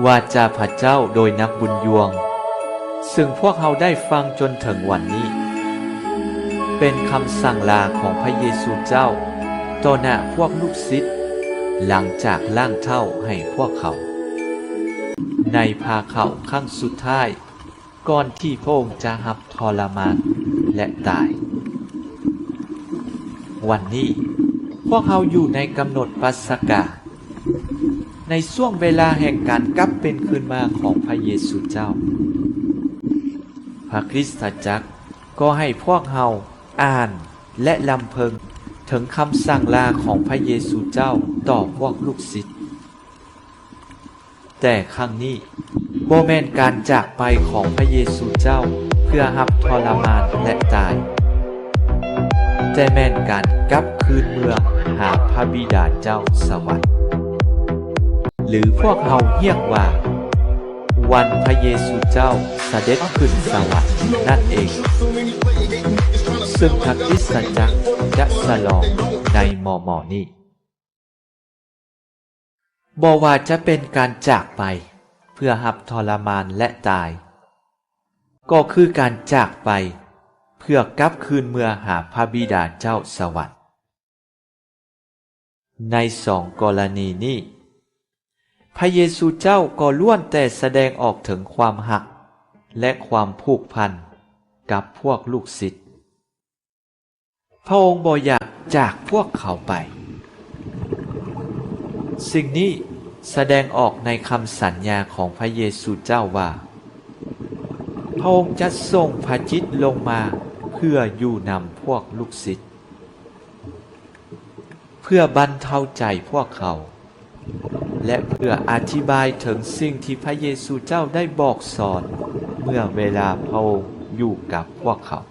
ວາຈາພະເຈົ້າໂດຍນັກບຸນຍວງ ເຊິ່ງພວກເຮົາໄດ້ຟັງຈົນເຖິງວັນນີ້ ເປັນຄຳສັ່ງລາຂອງພະເຢຊູເຈົ້າ ຕໍ່ໜ້າພວກລູກສິດ ຫຼັງຈາກລ້າງເທົ້າໃຫ້ພວກເຂົາ ໃນພາເຂົ້າຄັ້ງສຸດທ້າຍ ກ່ອນທີ່ພະອົງຈະຮັບທໍລະມານ ແລະ ຕາຍ. ວັນນີ້ ພວກເຮົາຢູ່ໃນກຳນົດປັດສະກາ ໃນຊ່ວງເວລາແຫ່ງການກັບຄືນມາຂອງພະເຢຊູເຈົ້າ. ພະຄຣິສຕະຈັກກໍໃຫ້ພວກເຮົາອ່ານ ແລະ ລຳເພິງເຖິງຄຳສັ່ງລາຂອງພະເຢຊູເຈົ້າຕໍ່ພວກລູກສິດ. ແຕ່ຄັ້ງນີ້ບໍ່ແມ່ນການຈາກໄປຂອງພະເຢຊູເຈົ້າເພື່ອຮັບທໍລະມານ ແລະ ຕາຍ, ແຕ່ແມ່ນການກັບຄືນເມືອຫາພະບິດາເຈົ້າສະຫວັດ ຫຼື ພວກເຮົາຮຽກວ່າ ວັນພະເຢຊູເຈົ້າສະເດັດຂຶ້ນສະຫວັດນັ້ນເອງ, ເຊິ່ງພະຄຣິສຕະຈັກຈະສະຫຼອງໃນມໍ່ໆນີ້. ບໍ່ວ່າຈະເປັນການຈາກໄປເພື່ອຮັບທໍລະມານ ແລະ ຕາຍ, ກໍຄືການຈາກໄປເພື່ອກັບຄືນເມືອຫາພະບິດາເຈົ້າສະຫວັດ. ໃນສອງກໍລະນີນີ້, ພະເຢຊູເຈົ້າກໍລ້ວນແຕ່ສະແດງອອກເຖິງຄວາມຮັກ ແລະ ຄວາມຜູກພັນກັບພວກລູກສິດ. ພະອົງບໍ່ຢາກຈາກພວກເຂົາໄປ. ສິ່ງນີ້ສະແດງອອກໃນຄຳສັນຍາຂອງພະເຢຊູເຈົ້າວ່າ ພະອົງຈະສົ່ງພະຈິດລົງມາເພື່ອຢູ່ນຳພວກລູກສິດ, ເພື່ອບັນເທົາໃຈພວກເຂົາ ແລະ ເພື່ອອະທິບາຍເຖິງສິ່ງທີ່ພະເຢຊູເຈົ້າໄດ້ບອກສອນເມື່ອເວລາພະອົງຢູ່ກັບພວກເຂົາ.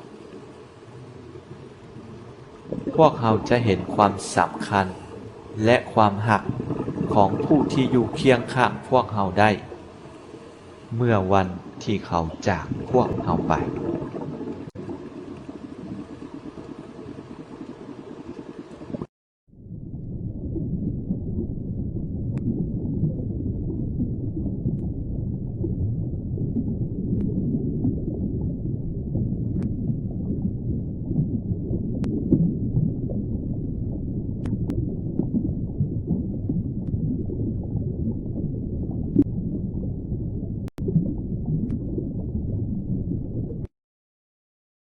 ພວກເຮົາຈະເຫັນຄວາມສຳຄັນ ແລະ ຄວາມຮັກຂອງຜູ້ທີ່ຢູ່ຄຽງຂ້າງພວກເຮົາໄດ້ ເມື່ອວັນທີ່ເຂົາຈາກພວກເຮົາໄປ.